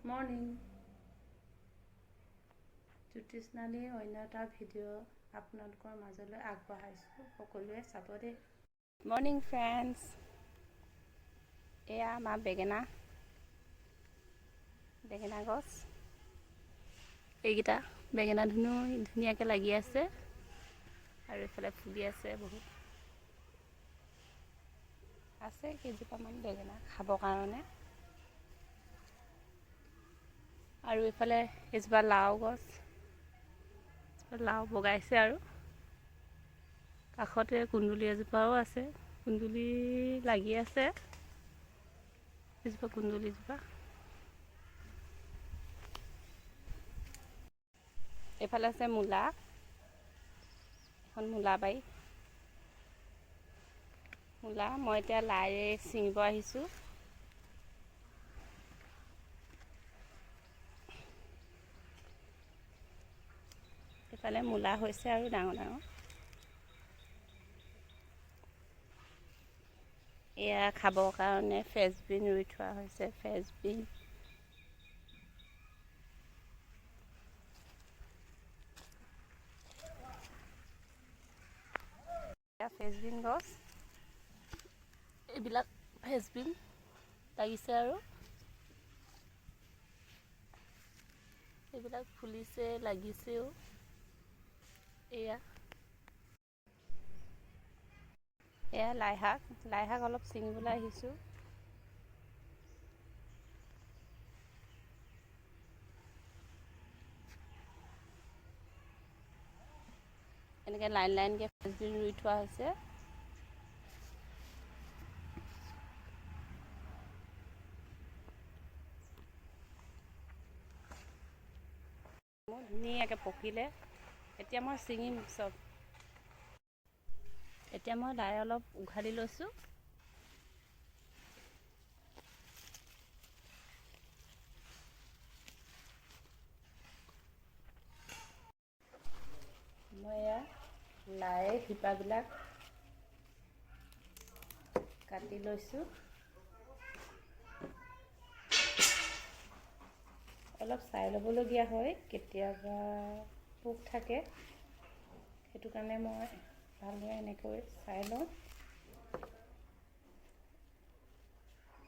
Morning. জ্যোতিষ্ণালীৰ অন্য এটা video' আপোনালোকৰ মাজলৈ আগবঢ়াইছোঁ, সকলোৱে চাব দেই। মৰ্ণিং ফ্ৰেণ্ডছ, এয়া আমাৰ বেঙেনা গছ। এইকেইটা বেঙেনা ধুনীয়াকৈ লাগি আছে আৰু এইফালে ফুলি আছে। বহুত আছে, কেইজোপামান বেঙেনা খাবৰ কাৰণে। আৰু এইফালে এজোপা লাও গছ, লাও বগাইছে। আৰু কাষতে কুন্দুলি এজোপাও আছে, কুন্দুলি লাগি আছে। এজোপা কুন্দুলিজোপা। এইফালে আছে মূলা, এখন মূলা বাৰী। মূলা মই এতিয়া লাই ছিঙিব আহিছোঁ। এইফালে মূলা হৈছে আৰু ডাঙৰ ডাঙৰ। এয়া খাবৰ কাৰণে ফ্ৰেঞ্চবিন ৰুই থোৱা হৈছে, ফ্ৰেঞ্চবিন। এয়া ফ্ৰেঞ্চবিন গছ, এইবিলাক ফ্ৰেঞ্চবিন লাগিছে আৰু এইবিলাক ফুলিছে, লাগিছেও। এয়া লাই শাক। লাই শাক অলপ ছিঙিবলৈ আহিছোঁ। এনেকৈ লাইন লাইনকৈ ফ্ৰেঞ্চবিন ৰুই থোৱা হৈছে। মোৰ ধুনীয়াকৈ পকিলে, এতিয়া মই ছিঙিম চব। এতিয়া মই লাই অলপ উঘালি লৈছোঁ। মই এয়া লাই শিপাবিলাক কাটি লৈছোঁ। অলপ চাই ল'বলগীয়া হয়, কেতিয়াবা পোক থাকে। সেইটো কাৰণে মই ভালদৰে এনেকৈ চাই লওঁ।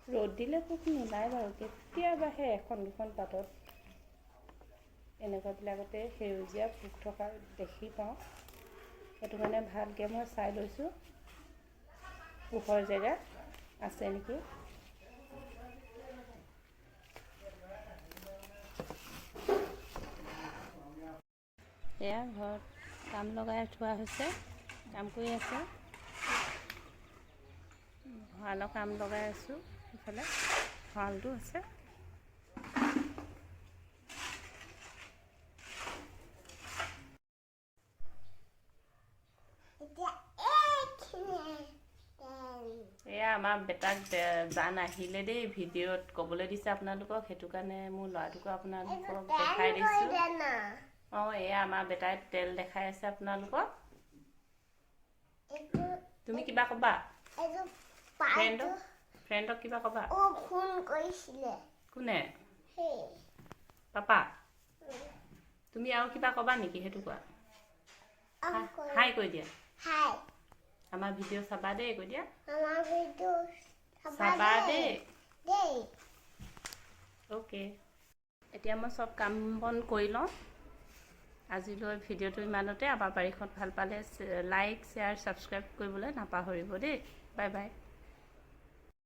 ৰ'দ দিলে পোক নোলায় বাৰু, কেতিয়াবাহে এখন দুখন পাতত এনেকুৱাবিলাকতে সেউজীয়া পোক থকা দেখি পাওঁ। সেইটো কাৰণে ভালকৈ মই চাই লৈছোঁ, পোহৰ জেগাত আছে নেকি। এয়া ঘৰত কাম লগাই থোৱা হৈছে, কাম কৰি আছে। ভঁৰালৰ কাম লগাই আছোঁ। ইফালে ভঁৰালটো আছে। এতিয়া এইখিনি তেল। এয়া আমাৰ বেটাক জান আহিলে দেই, ভিডিঅ'ত ক'বলৈ দিছে আপোনালোকক। সেইটো কাৰণে মোৰ ল'ৰাটোকো আপোনালোকক দেখাই দিছোঁ। না। অঁ, এয়া আমাৰ বেটাই তেল দেখাই আছে আপোনালোকক। এইটো। তুমি কিবা ক'বা? এইটো পাইটো। ফ্ৰেণ্ডক কিবা ক'বা? অ, ফোন কৰিছিলে। কোনে? সেই। পাপা। তুমি আৰু কিবা ক'বা নেকি, সেইটো কোৱা। হাই কৈ দিয়া। হাই। আমাৰ ভিডিঅ' চাবা দেই কৈ দিয়া। আমাৰ ভিডিঅ' চাবা দেই। দেই। অ'কে, এতিয়া মই চব কাম বন কৰি লওঁ। আজিলৈ ভিডিঅ'টো ইমানতে। আমাৰ বাৰীখন ভাল পালে লাইক, শ্বেয়াৰ, ছাবস্ক্ৰাইব কৰিবলৈ নাপাহৰিব দেই। Bye bye.